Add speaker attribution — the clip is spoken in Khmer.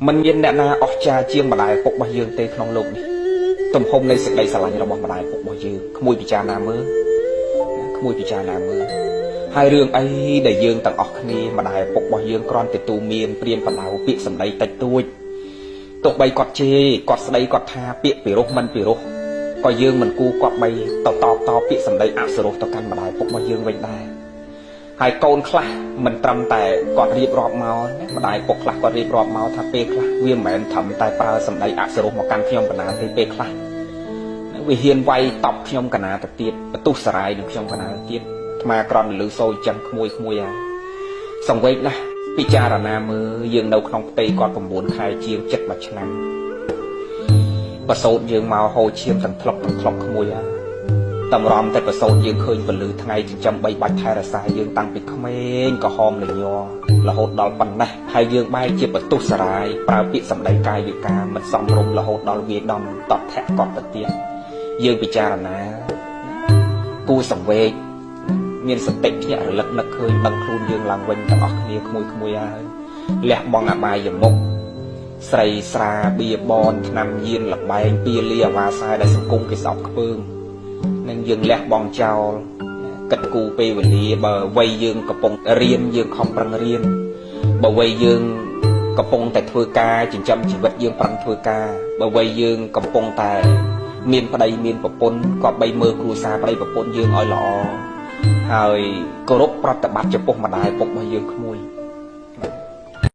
Speaker 1: មិនមានអ្នកណាអស្ចារ្យជាងម្ដាយឪពុករបស់យើងទេក្នុងលោកនេះ។ ទំហំនៃសេចក្តីស្រឡាញ់របស់ម្ដាយឪពុករបស់យើង ក្មួយពិចារណាមើល ក្មួយពិចារណាមើល ហើយរឿងអីដែលយើងទាំងអស់គ្នា ម្ដាយឪពុករបស់យើងគ្រាន់តែទូមានព្រានបដៅពាក្យសម្ដីតិចតួច ទោះបីគាត់ជេរ គាត់ស្ដី គាត់ថាពាក្យពិរោះមិនពិរោះ ក៏យើងមិនគួរគាត់បីតតបតពាក្យសម្ដីអសុរោះទៅកាន់ម្ដាយឪពុករបស់យើងវិញដែរ។ ហើយកូនខ្លះមិនត្រឹមតែគាត់រៀបរាប់មក ម្ដាយពុកខ្លះគាត់រៀបរាប់មកថា ពេលខ្លះវាមិនមែនត្រឹមតែប្រើសម្ដីអសុរោះមកកាន់ខ្ញុំកណាទេ ពេលខ្លះវាហ៊ានវាយតប់ខ្ញុំកណាទៅទៀត បន្ទុះសរាយនឹងខ្ញុំកណាទៅទៀត។ អាត្មាក្រន់លឺសូរចឹង ក្មួយក្មួយហើយសង្វេគណាស់ ពិចារណាមើល យើងនៅក្នុងផ្ទៃគាត់9ខែជាង ចិត្តមួយឆ្នាំ ប្រសូតយើងមកហូរឈាមទាំងថ្លុកទាំងថ្លុក ក្មួយហើយតម្រាំតែប្រសូតយើងឃើញពលឺថ្ងៃ ចិញ្ចឹមបីបាច់ថែរក្សាយើងតាំងពីក្មេងក្រហមលញ័ររហូតដល់ប៉ុណ្ណេះ ហើយយើងបែរជាបន្ទុះសារាយ ប្រើពាក្យសម្ដីកាយវិការមិនសមរម្យ រហូតដល់វាដំតតថៈគាត់ទៅទៀត។ យើងពិចារណាគួរសង្វេគ មានសតិភ្ញាក់រលឹកនឹកឃើញដឹងខ្លួនយើងឡើងវិញទាំងអស់គ្នា ក្មួយក្មួយហើយ លះបង់អបាយមុខ ស្រីស្រាបៀបន ឆ្នាំញៀនលបែង ពៀលាអាវ៉ាសែ ដែលសង្គមគេស្អប់ខ្ពើមនឹង យើងលះបង់ចោល គិតគូរពេលវេលា។ បើវ័យយើងកំពុងរៀន យើងខំប្រឹងរៀន បើវ័យយើងកំពុងតែធ្វើការចិញ្ចឹមជីវិត យើងប្រឹងធ្វើការ បើវ័យយើងកំពុងតែមានប្តីមានប្រពន្ធ ក៏បីមើលគ្រួសារប្តីប្រពន្ធយើងឲ្យល្អ ហើយគោរពប្រតិបត្តិចំពោះម្ដាយឪពុករបស់យើង ក្មួយ។